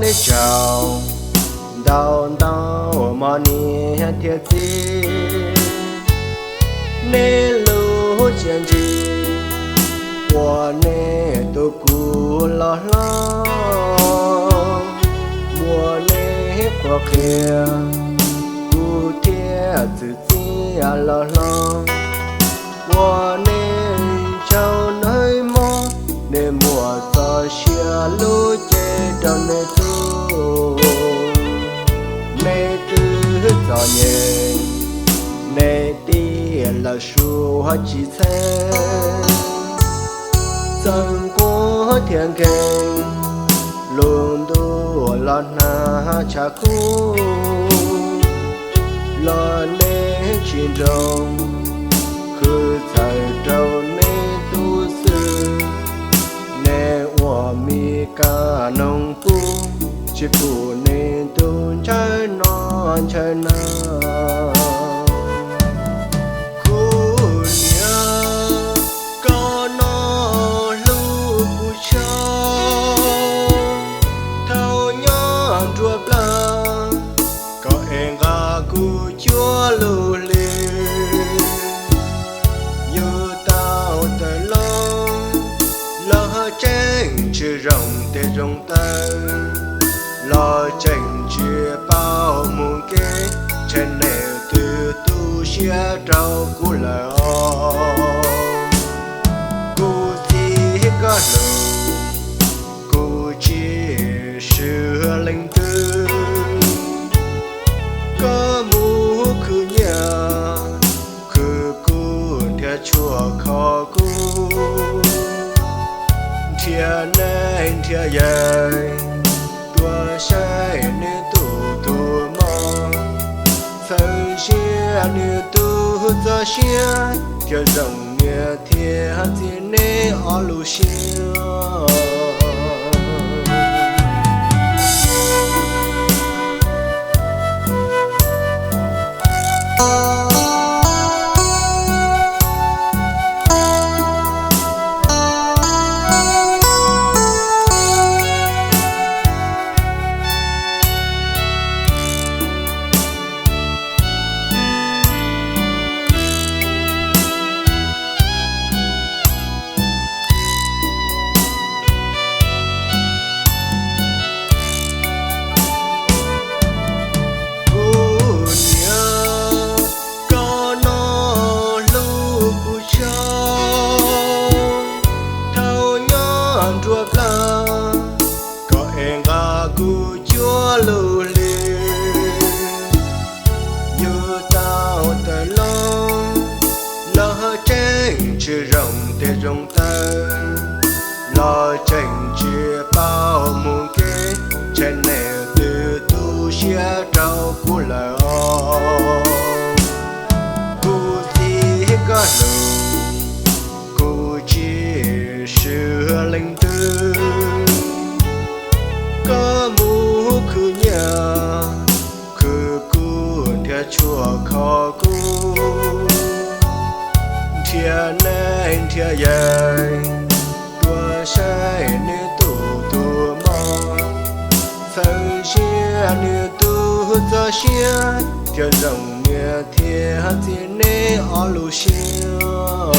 Tsaug ntau ntau mog niam thiab txiv, nej lub siab ntsws uas nej tu kuv los hlob, muab nej qhuab qhia kuv thiaj txwv txiaj los hlob. Ua nej tsaug nawb mog, nej muaj txoj sia lub cev rau nej tub. Nej twb txom nyem, nej tij lawv suav tsis txheeb, txawj nquag thiab nkees, lub ntuj los hnav tshav kub, los nej tsis nroo, khwv txhawm rau nej tub xwb. Nej ua mi kab noog kub, tsis pum nej tub ntshaw no ntshaw na. Kuv niam, koj no hlub kuv tshaj, thaum nyob nruab plab, koj ev nqa kuv cuaj lub hlis. Yus tau tawm hlob, los tseem tsis zoo tes zoo taw, los tseem tsis paub mus kev, ntshe nej twb tu siab rau kuv lawm os. Kuv txib koj hlub, kuv tsis swv leej twg, koj mus khwv nyiaj, khwv kub nrhiav tshuaj kho kub, nrhiav neeg nrhiav yaig, tuaj saib nws tus tus mog, txhawj siab nws tus txoj sia, thiaj zoo niam thiab txiv nej ob lub siab. Kuv niam, koj no hlub kuv tshaj, thaum nyob nruab plab, koj ev nqa kuv cuaj lub hlis. Yus tau tawm hlob, los tseem tsis zoo tes zoo taw, los tseem tsis paub mus kev, ntshe nej twb tu siab rau kuv lawm os. Kuv txib koj hlub, kuv tsis swv leej twg, koj mus khwv nyiaj, khwv kub nrhiav tshuaj kho kub, nrhiav neeg nrhiav yaig, tuaj saib nws tus tus mog, txhawj siab nws tus txoj sia, thiaj zoo niam thiab txiv nej ob lub siab.